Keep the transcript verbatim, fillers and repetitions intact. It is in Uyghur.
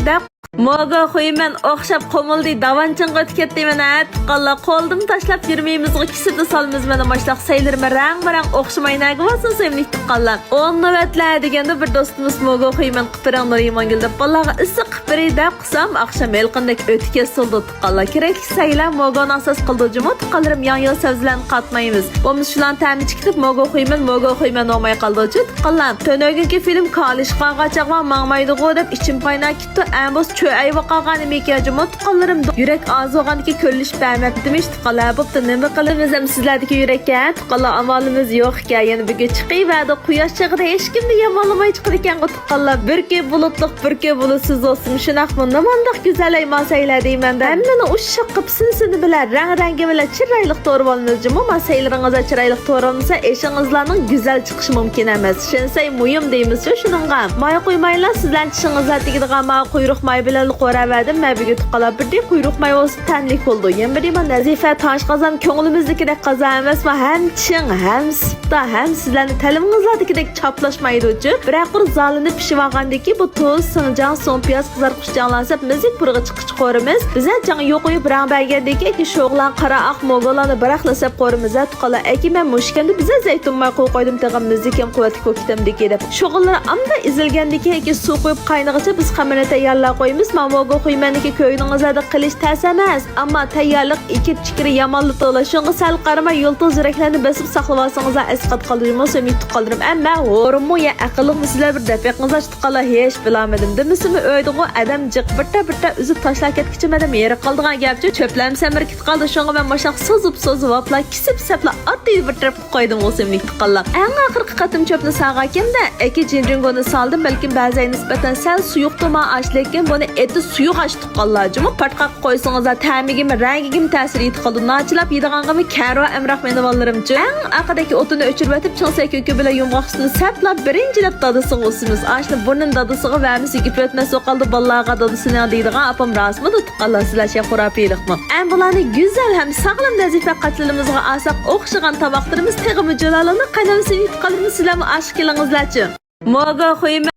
دەپ، موگو خۇيمەن ئوخشاپ قومۇلدى داۋانچىڭغا ئۆتۈپ كەتتى مانا، ھە، تۇغقانلار. قولدىمۇ تاشلاپ يۈرمەيمىزغۇ، كېسىپلا سالىمىز مانا ماشۇنداق سەيلىرىمۇ رەڭمۇ رەڭ ئوخشىماي نەگە بارسۇن سۆيۈملۈك تۇغقانلار. ئون نۆۋەتلەر دېگەندە بىر دوستىمىز موگو خۇيمەن قىپرەڭ نۇرىمانگۈل دەپ بالىغا ئىسسىق قىپرى دەپ قىلسام ئاخشام ھېلىقىندەك ئۆتۈپ كەتسىلىدۇ تۇغقانلار. كېرەكلىك سەيلە موگونى ئاساس قىلىدۇ جۇمۇ تۇغقانلىرىم، ياڭيۇ سەۋزىلەرنى قاتمايمىز. بولمىسا شۇلارنىڭ تەمى چىقىپ موگو خۇيمەن، موگو خۇيمەن بولماي قالىدۇ جۇ تۇغقانلار. تۆنۆگۈنكى فىلىم كالىشقا قاچاقما ماڭمايدىغۇ دەپ ئىچىم قايناپ كېتىپتۇ. ئەمبوس چۆ ئەيۋا قالغان نېمىكەن جۇمۇ تۇغقانلىرىم. يۈرەك ئازىغاندىكى كۆرۈلۈش بەرمەپتىمىش تۇغقانلار. بوپتۇ، نېمە قىلىمىز ئەمدى سىزلەردىكى يۈرەككە؟ تۇغقانلار ئامالىمىز يوق ئىكەن. يەنە بۈگۈن چىقىۋەردۇق. قۇياش چېغىدا ھېچكىمنى يامانلىماي چىقىدىكەنغۇ تۇغقانلار. بىر كۈن بۇلۇتلۇق، بىر كۈن بۇلۇتسىز بولسۇن. شۇنداقمۇ؟ نېمانداق گۈزەل ئەي ماسەيلەر دەيمەن-دە. ھەممىنى ئۇششاق قىلىپ سىنسىنى بىلەن، رەڭ-رەڭگى بىلەن چىرايلىق تورىۋالىمىز جۇمۇ. ماسەيلىرىڭىزلار چىرايلىق تورىۋالمىسا، ئېشىڭىزلارنىڭ گۈزەل چىقىشى مۇمكىن ئەمەس. شىنسەي مۇھىم دەيمىزچۇ شۇنىڭغا. مايا قويمايلا، سىزلەرنىڭ چىشىڭىزلار تېگىدىغان ما قۇيرۇق ماي بىلەن قوراۋەردىم. مەن بۈگۈن تۇغقانلار بىردى قۇيرۇق ماي بولسا تەملىك بولىدۇ. يەنە بىر دېمە نەزىپە تاشقازان كۆڭلىمىزدىكىدەك قازان ئەمەسمۇ؟ ھەم چىڭ، ھەم سىپتا، ھەم سىزلەرنىڭ تەلىمىڭىزلاردىكىدەك چاپلاشمايدۇچۇ. بىرەر قۇر زالىنى پىشىۋالغاندىن كېيىن بۇ تۇز، سىڭجاڭ، سۇڭپىياز، قىزارتقۇچ جاڭلار سەپ مىزىك پۇرىغا چىققۇچە قورىمىز. بىزەر جاڭ يوقىيىپ رەڭ بەرگەندىن كېيىن شوغلان، قارا، ئاق موگولارنى بىراقلا سەپ قورىمىز ھە تۇغقانلار. ئەكى مەن مۇشۇ كەمدە بىزەر زەيتۇن ماي قويۇپ قويدۇم تېخى مىزىكىم قۇۋۋەتلىك بولۇپ كېتەمدىكى دەپ. شوغلىلىرى ئامدا ئېزىلگەندىن كېيىن شۇ قۇيۇپ قاينىغىچە بىز خەمىرنى تەييارلاپ قويىمىز. مانا موگو خۇيمەننىكى كۆينىڭىزلەردە قىلىش تەس ئەمەس. ئەمما تەييارلىق ئېكىپ چىكىرى يامانلا تولا. شۇڭا سەل قارىماي يۇلتۇز يۈرەكلەرنى بېسىپ ساقلىۋالسىڭىزلا ئەسقاتقىلى جۇمۇ سۆيۈملۈك تۇغقانلىرىم. ئەمما ھورۇنمۇ يا ئەقىللىقمۇ سىلەر بىر دەپ بېقىڭىزلا تۇغقانلار ھېچ بىلالمىدىم. دېمىسىمۇ ئۆيدىغۇ ئادەم جىق بىرتە بىرتە ئۈزۈپ تاشلاپ كەتكۈچە مەدەم ھېرىپ قالىدىغان گەپچۇ. چۆپلەم سەمرىپ كېتىپ قالدى. شۇڭا مەن مۇشۇنداق سوزۇپ سوزۇپ ۋاپلا كېسىپ سەپلا ئاددىي بىر تەرەپكە قويدۇم ئۇ سۆيۈملۈك تۇغقانلار. ئەڭ ئاخىرقى قېتىم چۆپنى سالغانكەندە ئەكى جىنجىڭگونى سالدىم. بەلكىم بەزەي نىسبەتەن سەل سۇيۇقتۇما ئاش، لېكىن بۇنى ئېتى سۇيۇق ئاش تۇغقانلار جۇمۇ پاتقاققا قويسىڭىزلا تەمىگىمۇ رەڭگىگىمۇ تەسىر يېتىپ قالىدۇ. ناچىلاپ يەيدىغانغىمۇ كەرۋا ئەمراق مېنىۋاللىرىمچۇ. ئەڭ ئارقىدىكى ئوتۇننى ئۆچۈرۈۋېتىپ چىڭ سەي كۆكى بىلەن يۇمغاق سۈتىنى سەپلا بىرىنچىلەپ دادىسىغا ئۇسىمىز. ئاشنى بۇرنىنى دادىسىغا بەرمىسە گېپى ئۆتمەس بولۇپ قالىدۇ بالىلارغا دادىسىنىڭ دەيدىغان ئاپام راستمىدۇ تۇغقانلار سىلەر شەي خۇراپىيلىقمۇ؟ ئەمما بۇلارنى گۈزەل ھەم ساغلام نەزىپە قاچىلىرىمىزغا ئالساق ئوخشىغان تاماقلىرىمىز تېخىمۇ جۇلالىنىپ قاينامسۇن يۇتقانلىرىمىز سىلەرمۇ ئاشىق كېلىڭىزلەرچۇ. موگو خۇيمەن